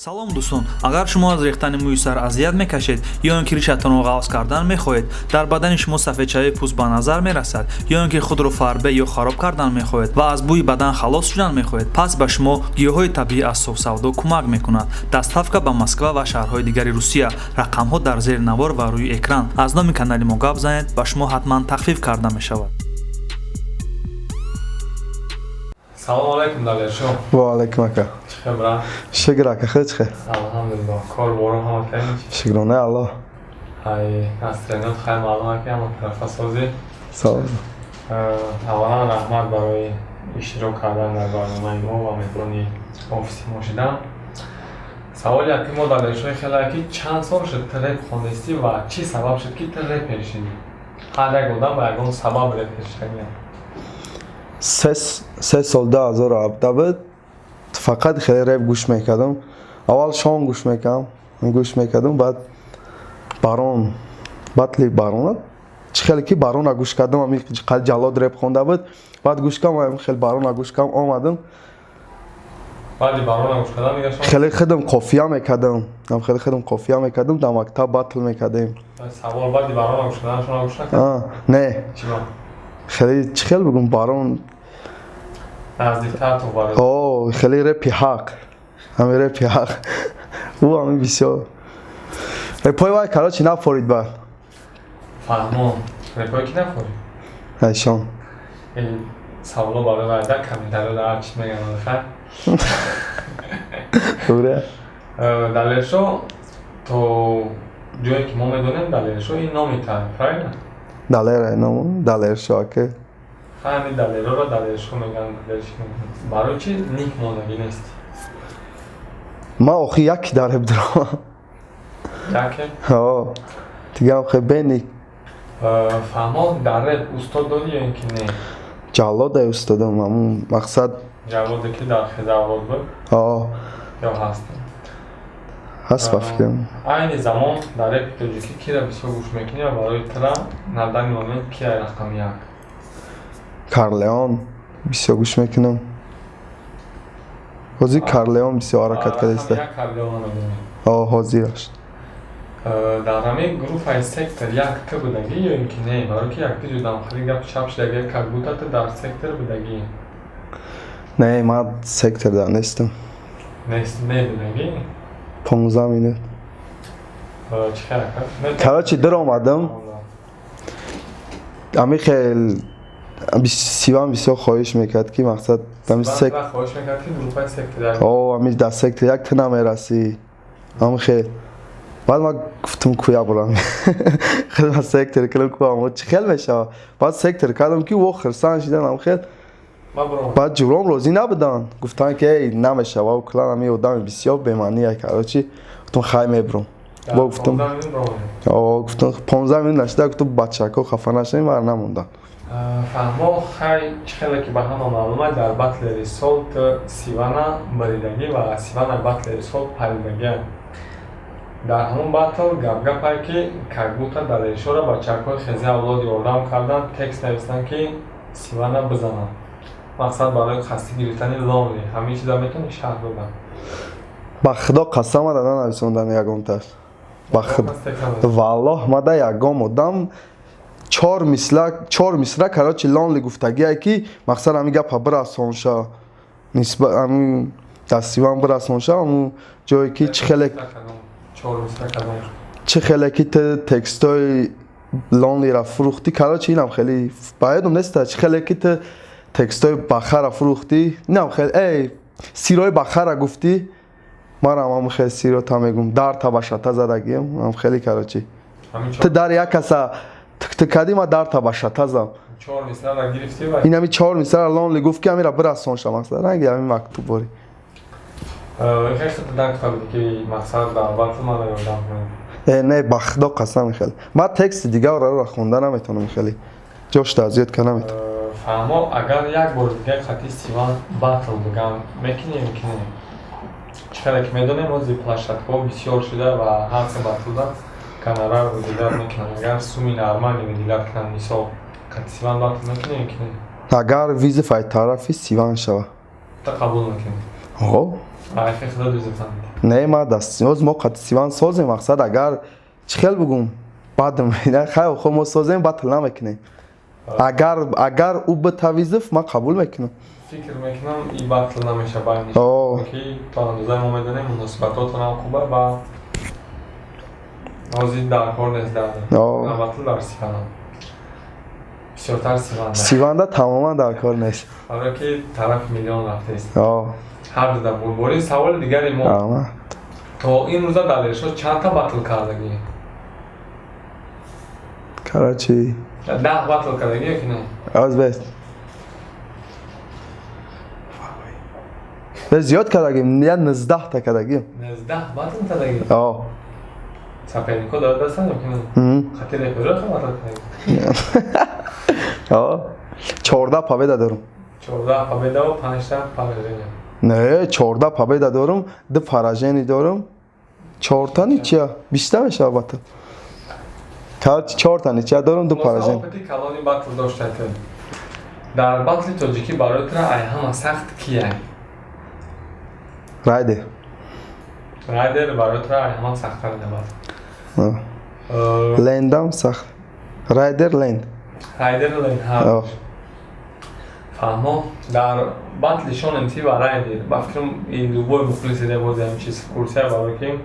Салом, дӯстон! Агар шумо аз рехтани мӯи сар азият мекашед ё ин ки ришатонро ғафз кардан мехоҳед, дар бадани шумо сафедшавии пӯст ба назар мерасад, ё ин ки худро фарбе ё хароб кардан мехоҳед ва аз бӯи бадан халос шудан мехоҳед, пас ба шумо гиёҳҳои табиӣ аз Софсавдо кӯмак мекунад. Доставка ба Москва ва шаҳрҳои дигари Русия. Рақамҳо дар зери навор ва рӯи экран. Аз номи канали мо гап занед, ба шумо ҳатман тахфиф карда мешавад. Салом алейкум, Далершо. Ва алейкум, ака. Чӣ хабар? Шукр, ака, худ чӣ хел? Алҳамдулиллоҳ. Кор борум ҳама кардем? Шукрона Аллоҳ. Ҳай, аз тренот хай маълум, ки ҳама тарафа созӣ. Салом. Аввалан раҳмат барои иштирок кардан дар барномаи мо ва меҳмони офиси мо шудан. Саволи якум мо, Далершои, хеле ки чанд сол шуд ту реп хондестӣ ва чӣ сабаб шуд, ки ту репер шидӣ? Ҳар як одам ба ягон сабаб репер шудагиам. 3 сол, 2017 буд. Фақат хеле реп гӯш мекардам. Аввал Шон гӯш мекардам, гӯш мекардам, баъд Барон, батли Барона. Чӣ хеле ки Барона гӯш кардам, ами Ҷаллод реп хонда буд, баъд гӯш кардам, хеле Барона гӯш кардам, омадам. Баъди Барона гӯш кардан дига? Хеле худам қофия мекардам, хеле худам қофия мекардам, дар мактаб батл мекардем. Савол: баъди Барона гӯш кардан шумо гӯш накард? Не. Чиба? Хеле, чӣ хел бигӯм, Барон наздиктар ту барои О, хеле репи ҳақ, ҳами репи ҳақ, ӯ ҳами бисёр репои вай, короче, нафорид баъд. Фаҳмон, репое ки нафорид? Айшон. Саволо барои вай дар комментариё дар ҳар чиз мегӯям, хай. Добре. Далершо, то ҷое ки мо медонем, Далершо ин номи та, правильно? Далера ном Далершо, ака. Ҳами Далероро Далершо мегӯянд. Барои чи ник мондагӣ нест? Ман охи яки дар реп дорам. Яке? О, дигаам хе беник. Фаҳмо, дар реп устод дорӣ ё ин ки не? Ҷаллодай устодам, ҳамун мақсад. Ҷаллоде, ки дар Хезавлод буд? О. Ё ҳаст? Ҳаст, ба фикрам. Айни замон дар репи тоҷикӣ кира бисёр гӯш мекунӣ ва барои тира на данный момент кия рақами як? Карлеон бисёр гӯш мекунам. Ҳозир Карлеон бисёр ҳаракат кардааст. О, ҳозираш. Дар ҳамин группаи Сектор як ту будагӣ ё ин ки не? Барои ки якти ҷудам хеле гап чап шудагӣ, как будто ту дар Сектор будагӣ. Не, ман Сектор дар нестам. Нест, не будагӣ? 15 минут. Чӣ хел? Короче, даромадам, ами хел Сиван бисёр хоҳиш мекард, ки мақсад О, ами дар Сектор як ту намерасӣ, ами хел. Баъд ман гуфтам, куя бурам, хел ман Сектор кардам, ку чӣ хел мешавад. Баъд Сектор кардам, ки во хирсан шидан, ам хел. Баъд ҷуром розӣ набуданд, гуфтанд, ки эй, намешава, клан ами одами бисёр бемаъния. Короче, гуфтам, хай, мебурам. Бо гуфтам, гуфтам, 15 минут нашида, гуфтам, бачако хафа нашавем, мара намонданд. Фаҳмо, хай, чӣ хеле ки ба ҳама маълум, дар батлери сол ту Сивана баридагӣ ва Сивана батлери сол паридагия. Дар ҳамон батл гапгапае, ки как будто Далершоро бачакҳои Хези Авлод ёрдам карданд, текст нависанд, ки Сивана бизананд, мақсад барои қасдӣ гирифтани Лонли. Ҳамин чиза метавонӣ шарҳ дода? Ба худо қасам, мада нанависондан ягонташ. Ба худо, валлоҳ, мада ягон одам чор мисла, чор мисра, короче, Лонли гуфтагие, ки мақсад ҳамин гапа бирасонша, нисбат ҳамин дастиван бирасонша, ҳамун ҷое ки чӣ хеле, чӣ хеле ки ту текстои Лонлира фурӯхтӣ. Короче, инам хеле ба ёдам неста, чӣ хеле ки ту текстои Бахара фурӯхтӣ, инам хеле, эй, сирои Бахара гуфтӣ, манам ҳамн хеле сирота мегум, дар табашата задагиам, ам хеле. Короче, ту дар як каса тиктик кардӣ, ма дар табашата зам. Инами чор мисра Лонли гуфт, ки ҳамира бирасонша, мақсад ранги ҳамин мактуб борӣ. Не, ба худо қасам, хеле ман тексти дигарро хонда наметавонам, хеле ҷошта зиёд ка наметавонам. Фаҳмо, агар як бор дига қати Сиван батл бигам, мекунӣ ё ки не? Чӣ хеле ки медонем, ҳозир площадкаҳо бисёр шуда ва ҳар се батлда гонорар выделять мекунанд. Агар суми нормальный выделять кунанд, мисол, қати Сиван батл мекунӣ ё ки не? Агар вызов ай тарафи Сиван шава. Та қабул мекунӣ? О. Не, ма даст мо қати Сиван созем, мақсад агар чӣ хел бугум, баъдм хай хо мо созем, батл намекунем. Агар ӯ битавизиф, ман қабул мекунам. Фикр мекунам, и батл намеша байни ки то андозаи мо медонем, муносибатотонам хуба ва ҳозир дар кор нест дар батл дар Сивана. Бисёртар Сиванда. Сиванда тамоман дар кор нест. Барое ки тарафи миллион рафтест. Ҳар дуда бурборӣ. Саволи дигари мо: то ин рӯза Далершо чандта батл кардагӣ? Короче, 10 батл кардагӣ ё ки не? Аз бест. Зиёд кардагим, я 19-та кардагим. 19 батл кардагӣ? О. Сопернико дорад дастан ё ки не? Хати реперо батл кардагӣ? О. 14 победа дорум. 14 победа ва 5 поражение. Не, 14 победа дорум, 2 поражение дорум. 4-та ничья. 20-та мешавад батл. Короче, 4-та ничья дорум, 2 поражение. Опыти калони батл доштед. Дар батли тоҷикӣ барои тура ай ҳама сахт кияй? Райдер. Райдер барои тура ай ҳама сахттар батл. Лендам сахт. Райдер, Ленд. Райдер, Ленд, ҳа. Фаҳмо. Дар батли Шон МС ва Райдер, ба фикрам, любой мухлиси ребози ҳамин чиз в курсе, барои ки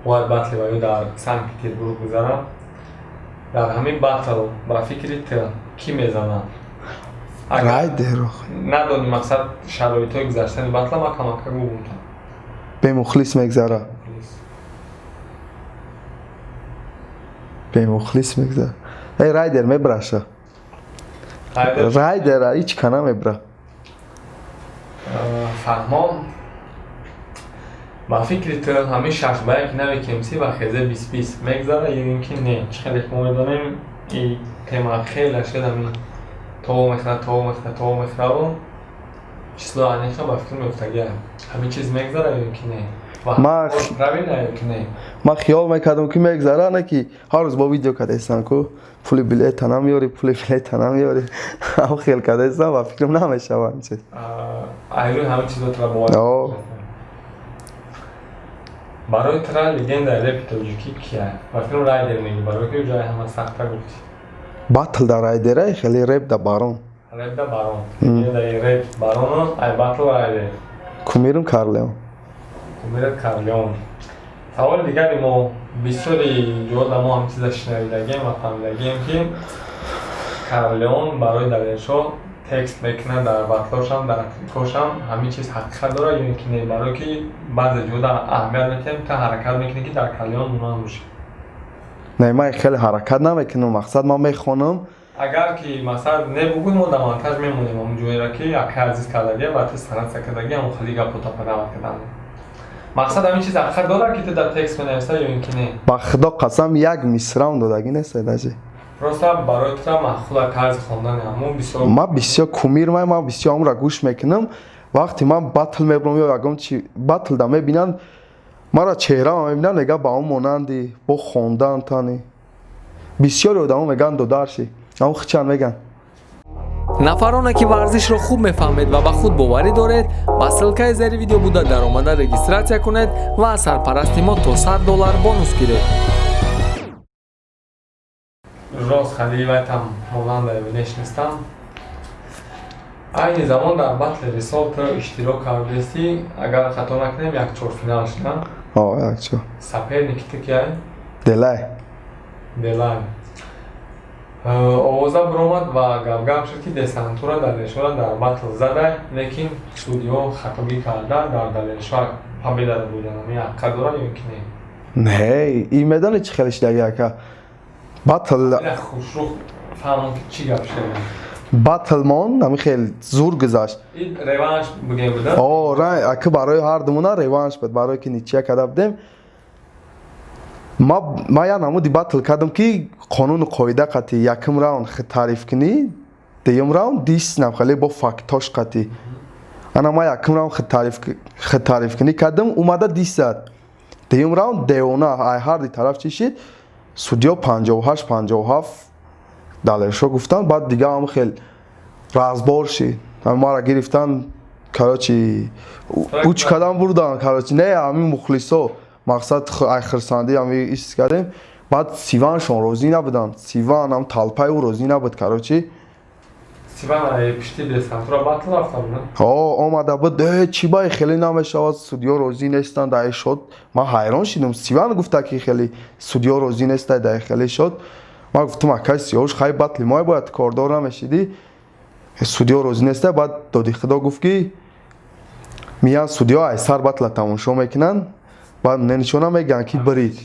бояд батли ва ё дар Санкт-Петербург гузарам. Дар ҳамин батл ба фикри ту кӣ мезанад? Райдер. Надони мақсад шароитҳои гузаштани батла, ма камака гугум. Бемухлис мегзара. Бемухлис мегзара. Эй, Райдер мебраша. Райдер ҳеҷ ка намебра. Фаҳмом. Ба фикри ту ҳамин 6-1 нави КМС ва ХЗ 2020 мегзара ё ин ки не? Чӣ хеле ки мо медонем, и тема хеле шуд, ҳамин то мехӯрад, то мехӯрад, то мехӯраву число аниқа ба фикр меуфтагия. Ҳамин чиз мегзара ё ин ки не? Правильно ё ки не? Ман хиёл мекардам, ки мегзара, не ки ҳар рӯз бо видео кардастам ку пули билета намеёри, пули билета намеёри. Ам хел кардастам, ба фикрам намешава ин чиз. Айрӯи ҳамин чизо тура бовар. Барои тура легендаи репи тоҷикӣ кия? Ба фикрам, Райдер мегӣ, барои ки ҷои ҳама сахттар гуфтӣ. Батл да Райдера, хеле реп да Барон. Реп да Барон. Легендаи реп Барону, ай батл Райдер. Кумирам Карлеон. Кумират Карлеон. Саволи дигари мо: бисёри ҷода мо ҳам чиза шунавидагием ва фаҳмидагием, ки Карлеон барои Далершо текст мекунад дар батлошам, дар трекошам. Ҳамин чиз ҳақиқат дорад ё ин ки не? Барое ки баъзе ҷода аҳамият метиҳем, ту ҳаракат мекунӣ, ки дар Карлеон монанд бошӣ. Не, ман хеле ҳаракат намекунам, мақсад ман мехонам. Агар ки масалан не бугӯ, мо дар монтаж мемонем ҳамон ҷоеро, ки акай азиз кардагия ва ту стараться кардагӣ, ҳамон хеле гапота падават кардан. Мақсад ҳамин чиз ҳақиқат дорад, ки ту дар текст менависа ё ин ки не? Ба худо қасам, як мисраам додагӣ нест даже. Просто барои тура маъқула тарзи хондани ҳамон бисёр. Ман бисёр кумир, ман бисёр ҳамонро гӯш мекунам. Вақте ман батл мебурам ё ягон чи батлда мебинанд, маро чеҳрама мебинанд, мегӯянд, ба он монанди бо хондан тани. Бисёри одамо мегӯянд, додарши ҳамон хичан мегӯянд. Нафароне, ки варзишро хуб мефаҳмед ва ба худ боварӣ доред, ба ссылкаи зери видео буда даромада регистрация кунед ва аз сарпарасти мо то 100 доллар бонус гиред. Рост хали вайтам монанда внешностам. Айни замон дар батли рисол ту иштирок кардести, агар хато накунем, як чорфинал шуда. О, як чор. Соперники ту кияй? Делай. Делай. Овоза биромад ва гапгап шуд, ки десантура Далершоро дар батл задай, лекин судиҳо хатогӣ карда, дар Далершо победа доданд. Ҳамин ҳақиқат дорад ё ки не? Не, и медони чӣ хеле шидаги, ака, батл хушрух фаҳмон, ки чӣ гап шуда. Батлмон ҳамин хел зур гузашт. Реванш бугем буда? О, ака, барои ҳар думона реванш буд, барое ки ничья карда будем. Ма як намуди батл кардам, ки қонуну қоида қатӣ: якум раунд таъриф кунӣ, дуюм раунд дис намхеле бо фактош қатӣ. Ана ма якум раунд хид таъриф кунӣ кардам, омада дис зад. Дуюм раунд девона ай ҳарди тараф чишид, судьё 58-57 Далершо гуфтанд. Баъд дига ҳам хел разбор шид, маро гирифтан. Короче, уч кадам бурдан, короче, не ҳамин мухлисо, мақсад ай хирсандӣ ҳами ис кардем. Баъд Сиваншон розӣ набуданд. Сиван ҳам толпаи ӯ розӣ набуд, короче. Сиван ай пишти десантура батл рафта буд? Ҳо, омада буд. Чӣ бай хеле намешавад, судьё розӣ нестанд, ай шод. Ман ҳайрон шидам. Сиван гуфта ки хеле судьё розӣ нестанд, ай хеле шод. Ман гуфтам акай Сиёвуш, хай батли мой бояд кордор намешидӣ. Судьё розӣ неста. Баъд доди худо гуфт ки миян судьё ай сар батла тамошо мекунанд, баъд нишона мегӯянд ки бирид.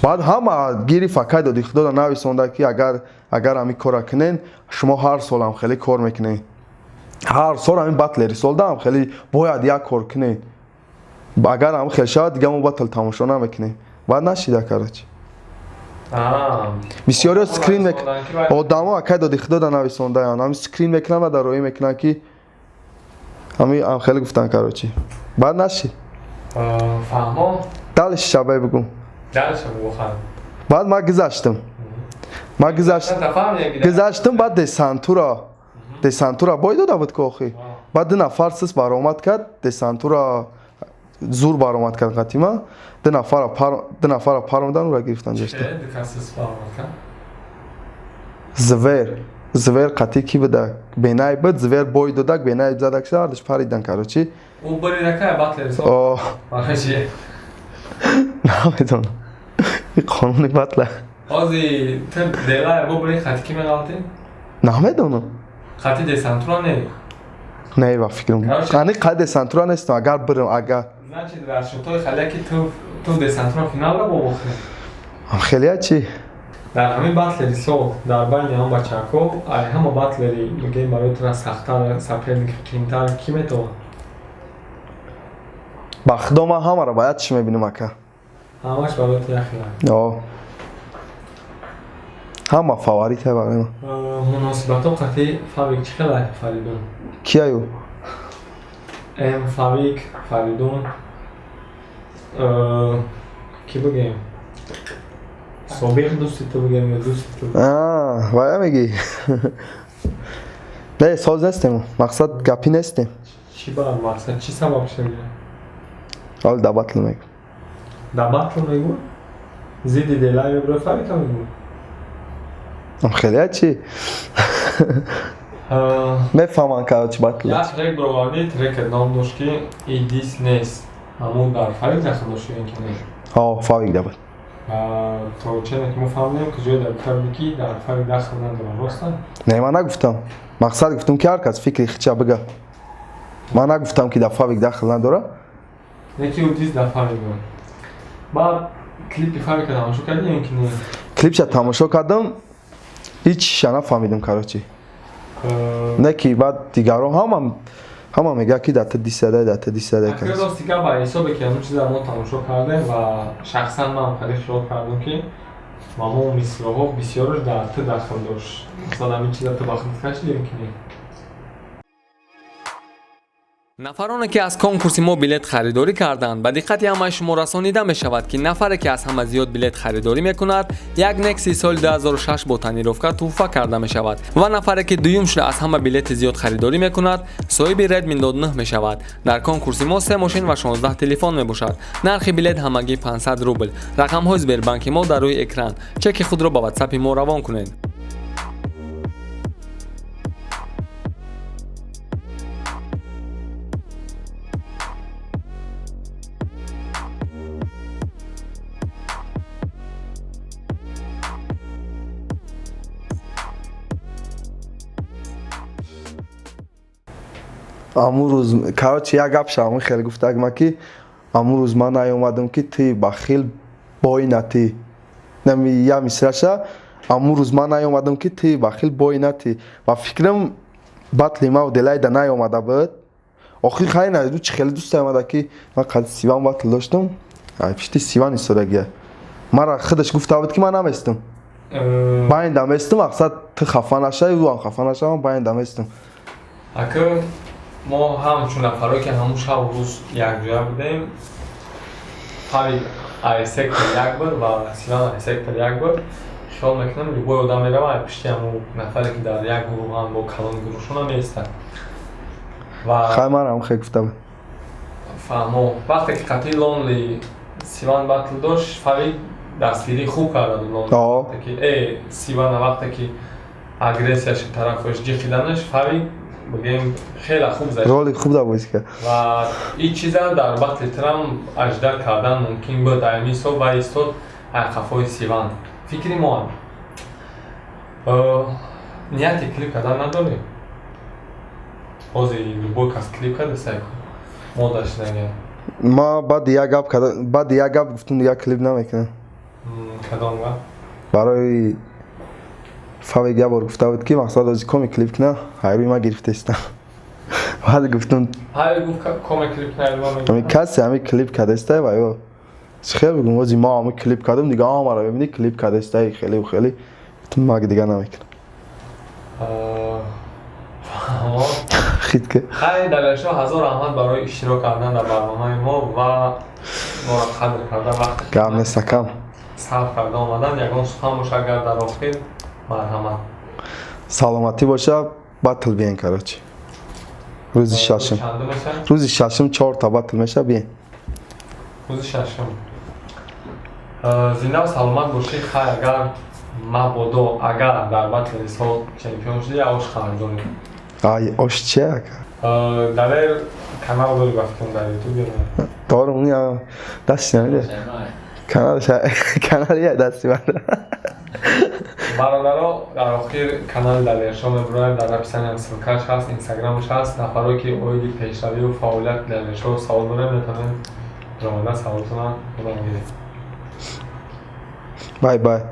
Баъд ҳама гирифт акай доди худоро нависонда ки агар ҳамин кора кунен, шумо ҳар сол ҳам хеле кор мекунед. Ҳар сол ҳамин батлери солда ҳам хеле бояд як кор кунед. Агар ҳам хел шавад, дига мо батл тамошо намекунем. Баъд нашида, короче. Бисёриҳо скрин одамо акай доди худода нависондаянд, ҳамин скрин мекунанд ва дар роӣ мекунанд ки ҳамин ҳам хеле гуфтанд, короче. Баъд нашид. Фаҳмо? Дальше шабай бигӯ. Дальше бигӯ, хан. Баъд ман гузаштам. Ман гузаштам, баъд десантура бой дода буд ку охи. Баъд ду нафар сис баромад кард, десантура зур баромад кард қатима. Ду нафара парондан, ӯра гирифтан ҷашта. Звер қатӣ ки буда? Бенай буд, Звер бой додак, Бенай задак шуда, ҳардуш паридан, короче. Ӯ баридака батлери сол. Барои Намедонам. Ин қонуни батла. Ҳози ту делая бо бири хати ки меғалтӣ? Намедонам. Хати десантура не? Не, ба фикрам. Ани қад десантура нестам, агар бирам, агар. Значит, дар шотои халия ки ту десантура финалра бо бохтӣ. Хелия чӣ? Дар ҳамин батлери сол, дар байни ҳам бачаҳако, ай ҳама батлери мегӯем барои тура сахттар, соперник қиинтар ки метавонад? Ба худо ман ҳамаро бояд чӣ мебинам, ака. Ҳамаш барои ту яхела. О. Ҳама фаворите барои ман. Муносибатҳо қатъи Фавик чӣ хела, Фаридун? Кияю? М Фавик, Фаридун. Ки бигӯем? Собиқ дӯсти ту бигӯем ё дӯсти ту? Вая мегӣ? Не, соз нестем. Мақсад гапӣ нестем. Чӣ ба мақсад? Чӣ сабаб шуда? Ҳол да батл мегӯ. Да батл мегӯ? Зидди Делай ё Фавика мегӯ? Хеле чӣ? Мефаҳмам, короче, батл. Як трек баровардӣ, трекет ном дошт ки Идис нест. Ҳамун дар Фавик дахл дошт ё ин ки не? Ҳо, Фавик да буд. То чене ки мо фаҳмидем, ки ҷое дар гуфта ки дар Фавик дахл надорам, рост? Не, ман нагуфтам. Мақсад гуфтам ки ҳар кас фикри хича бига. Ман нагуфтам ки дар Фавик дахл надора. Не ки ӯ дис дар Фавик буд. Баъд клипи Фавика тамошо кардӣ ё ин ки не? Клипша тамошо кардам, ҳеҷ нафаҳмидам, короче. Не ки баъд дигарон ҳама мегӯяд ки дар ту дисадай, дар ту дисадай. Рости гап, ба ҳисобе ки ҳамун чиза мо тамошо кардем ва шахсан ман хеле хиёл кардам ки мо мисроҳо бисёраш дар ту дахл дошт. Масалан, ҳамин чиза ту ба худ кашидӣ ё ки не? Нафароне ки аз конкурси мо билет харидорӣ карданд, ба диққати ҳамаи шумо расонида мешавад, ки нафаре ки аз ҳама зиёд билет харидорӣ мекунад, як Некси соли 2006 бо тонировка тӯҳфа карда мешавад ва нафаре ки дуюм шуда аз ҳама билети зиёд харидорӣ мекунад, соҳиби Redmi Note 9 мешавад. Дар конкурси мо 3 мошин ва 16 телефон мебошад. Нархи билет ҳамагӣ 500 рубл. Рақамҳои Сбербанки мо дар рӯи экран. Чеки худро ба WhatsApp-и мо равон кунед. Амун рӯз, короче, як гап шавам хеле гуфтаг ма ки амун рӯз ман наёмадам ки ти бахил бой натӣ. Нами я мисраша амун рӯз ман наёмадам ки ти бахил бой натӣ. Ва фикрам батли ма Делайда наёмада буд. Охир хай наиду чи хеле дӯст омада ки ман қад Сиван батл доштам. Ай пишти Сиван истодагия. Мара худаш гуфта буд ки ман наместам. Байнда местам, мақсад ту хафа нашавӣ, ӯ ҳам хафа нашавам, байнда местам. Ака мо ҳамчун нафарое ки ҳамун шабу рӯз якҷоя будем, Фавик ай сектор як буд ва Сиван ай сектор як буд. Хиёл мекунам любой одам мерава ай пишти ҳамун нафаре ки дар як гурӯҳ ҳам бо калон гурӯҳшона меистад. Ва Хай, манам хе гуфта буд. Фаҳмо, вақте ки қатъи Лонли Сиван батл дошт, Фавик дастгирӣ хуб карда буд Лонли. Вақте ки Сивана, вақте ки агрессияши тарафаш ҷиқиданаш, Фавик, бигем, хеле хуб зад. Роли хуб да бозӣ кард. Ва ин чиза дар батли трам аждар кардан мумкин буд. Ай мисол ва истод ай қафои Сиван, фикри мо. Нияти клип кардан надорӣ? Ҳозир любой кас клип карда, сай кун, модаш нага. Ма баъди як гап карда, баъди як гап гуфтум, дигар клип намекунам. Кадом гап? Барои Фавик як бор гуфта буд, ки мақсад ози коми клип куна, ҳайрӯи ма гирифтестам. Баъд гуфтум. Ҳай, гуфт, коме клип кунай. Ҳами касе ҳами клип кардеста ва ё хел бигум, ози ма ҳами клип кардам, дига ҳамаро бибини, клип кардеста, хеле хеле. Гуфтум, ма дига намекунам. Хит ки. Хай, Далершо, ҳазор раҳмат барои иштирок кардан дар барномаи мо ва моро қадр кардан, вақти Гап нест, акам. сарф карда омадан. Ягон сухан боша агар дар охир, марҳамат. Саломатӣ боша, батл биен, короче, рӯзи шашум. Чанду меша? Рӯзи шашум чорта батл меша, биен. Рӯзи шашум. Зинда саломат бошӣ. Хай, агар мабодо, агар дар батли сол чемпион шудӣ, ош харидорем. Ай, ош чи, ака? Далер, канал дори, ба фикрам, дар Ютуб ё не? Дорум, я дасти намеда. Канал, канали я дасти ман. Бародаро, дар охир канали Далершо мебуроем, дар описаниям ссылкаш ҳаст, инстаграмаш ҳаст. Нафаро, ки оиди пешравию фаъолияти Далершо савол дорем, метавонед омада саволтона худам гиред. Бай бай.